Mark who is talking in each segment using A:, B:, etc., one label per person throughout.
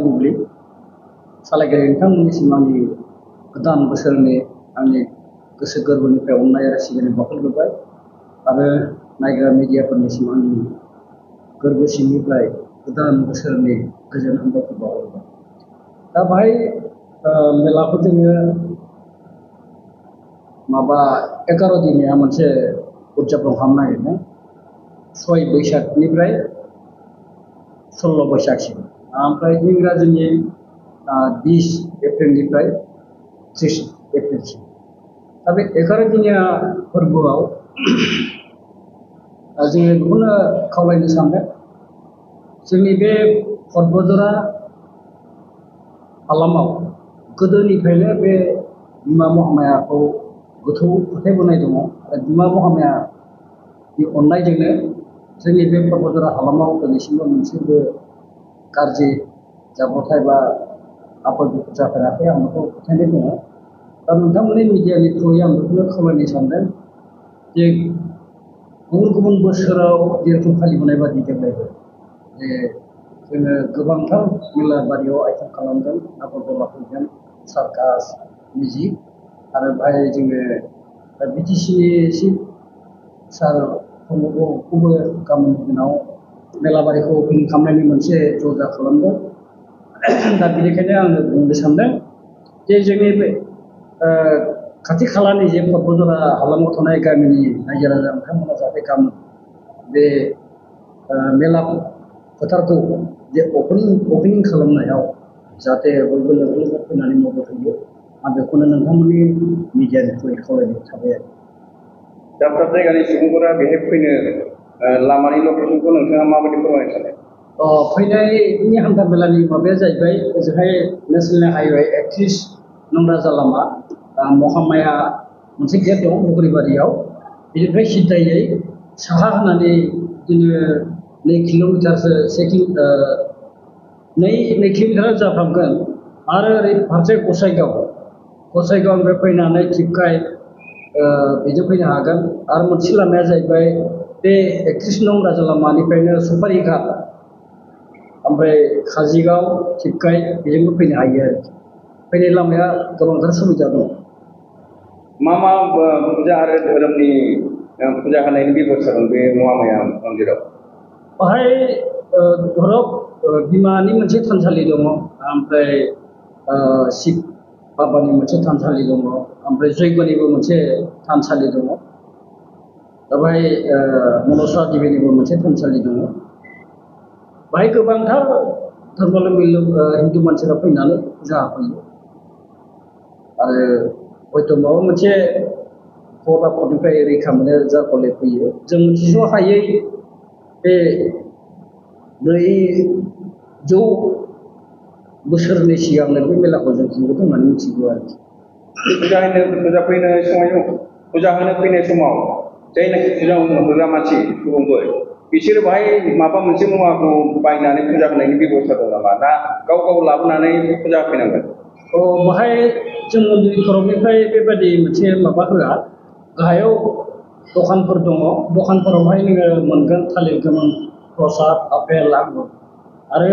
A: बुब्लि सालायगिरि नोंथांमोननिसिम आंनि गोदान बोसोरनि आंनि गोसो गोरबोनिफ्राय अननाय आरो सिबिनाय बावहरग्रोबाय आरो नायग्रा मिडियाफोरनिसिम आंनि गोरबो सिंनिफ्राय गोदान बोसोरनि गोजोन हामलायथि बावहरबाय। दा बाहाय मेलाखौ जोङो 11 दिनिया मोनसे उदजापन खालामनो नागिरदों 6 बैसागनिफ्राय 16 बैसागसिम ओमफ्राय इंराजिनि 20 एप्रिलनिफ्राय 30 एप्रिलसिम। दा बे 11 दिनिया फोरबोआव जोङो बेखौनो खावलायनो सानदों जोंनि बे पर्बतजरा हालामाव गोदोनिफ्रायनो बे बिमा महामायाखौ गोथौ फोथायबोनाय दङ आरो बिमा महामायानि अननायजोंनो जोंनि बे पर्बतजरा हालामाव दिनैसिमबो मोनसेबो गाज्रि जाब्रबथाय बा आफोद जाफेराखै आं बेखौ फोथायनाय दङ। दा नोंथांमोननि मिडियानि थ्रुयै आं बेखौनो खावलायनो सानदों जे गुबुन गुबुन बोसोराव जेरोखोम फालिबोनाय बादि देग्लायबो जे जोङो गोबांथार मेला बारियाव आइटेम खालामदों नागरदला फैगोन सार्कास मिउजिक आरो बाहाय जोङो बिटिसिनि चिफ सार प्रमदखौबो गाबोननि दिनाव मेलाबारिखौ ओपनिं खालामनायनि मोनसे जरजा खालामदों। दा बेनिखायनो आङो बुंनो सानदों जे जोंनि बे खाथि खालानि जे पर्बतजरा हालामाव थानाय गामिनि रायजो राजा बिथांमोना जाहाथे गाबोन बे मेला फोथारखौ जे अपेनिं खालामनायाव जाहाथे बयबो लोगो लोगो फैनानै मदद होयो आं बेखौनो नोंथांमोननि मिडियानि थ्रुयै खावलायनाय थाबाय आरो।
B: दाब दाब जायगानि सुबुंफोरा बेहाय फैनो लामानि लकेसनखौ नोंथाङा माबायदि फोरमायनो सानो?
A: फैनायनि हान्था मेलानि माबाया जाहैबाय ओजोंहाय नेसनेल हाइवे 31 नं राजा लामा महामाया मोनसे गेट दं बगरिबारियाव बेनिफ्राय सिद्दायै साहा होनानै बिदिनो 2 किल'मिटारसो 2 किल'मिटार जाफ्रामगोन आरो ओरै फारसे गसाइगावनिफ्राय फैनानै थिपकाय बेजों फैनो हागोन आरो मोनसे लामाया जाहैबाय बे 31 नं राजा लामानिफ्रायनो सुपारिघाट ओमफ्राय काजिगाव थिपकाय बेजोंबो फैनो हायो आरो फैनाय लामाया गोबांथार सुबिदा दं।
B: मा फुजा आरो धोरोमनि फुजा होनायनि बेबस्था दं बे महामाया मन्दिराव?
A: बाहाय धरक बिमानि मोनसे थानसालि दङ ओमफ्राय शिब बाबानि मोनसे थानसालि दङ ओमफ्राय जयगनिबो मोनसे थानसालि दङ बेवहाय मनसा देबीनिबो मोनसे थानसालि दङ। बाहाय गोबांथार धर्मावलम्बी हिन्दु मानसिफ्रा फैनानै फुजा होफैयो आरो हयथ' माबा मोनसे खर आफदनिफ्राय रैखा मोनो जार फले फैयो। जों मिथिस' हायै बे 400 बोसोरनि सिगांनो बे मेलाखौ जों खुंबोदों होननानै मिथिगौ आरोखि।
B: फुजा होनो फैनाय समाव जायनाखि फुजा होग्रा मानसि सुबुंफोर बिसोरो बाहाय माबा मोनसे मुवाखौ बायनानै फुजा होनायनि बेबस्था दं नामा ना गाव गाव लाबोनानै फुजा होफैनांगोन?
A: बाहाय जों मन्दिरनि तरफनिफ्राय बेबायदि मोनसे माबा होआ गाहायाव दखानफोर दङ दखानफोरावहाय नोङो मोनगोन थालिर गोमोन प्रसाद आपेल आंगुर आरो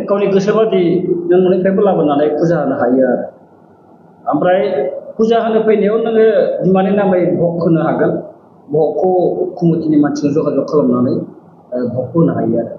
A: गावनि गोसोबादि नों न'निफ्रायबो लाबोनानै फुजा होनो हायो आरो ओमफ्राय फुजा होनो फैनायाव नोङो बिमानि नामै भग होनो हागोन भगखौ कमिटिनि मानसिजों जगाजग खालामनानै भग होनो हायो आरो।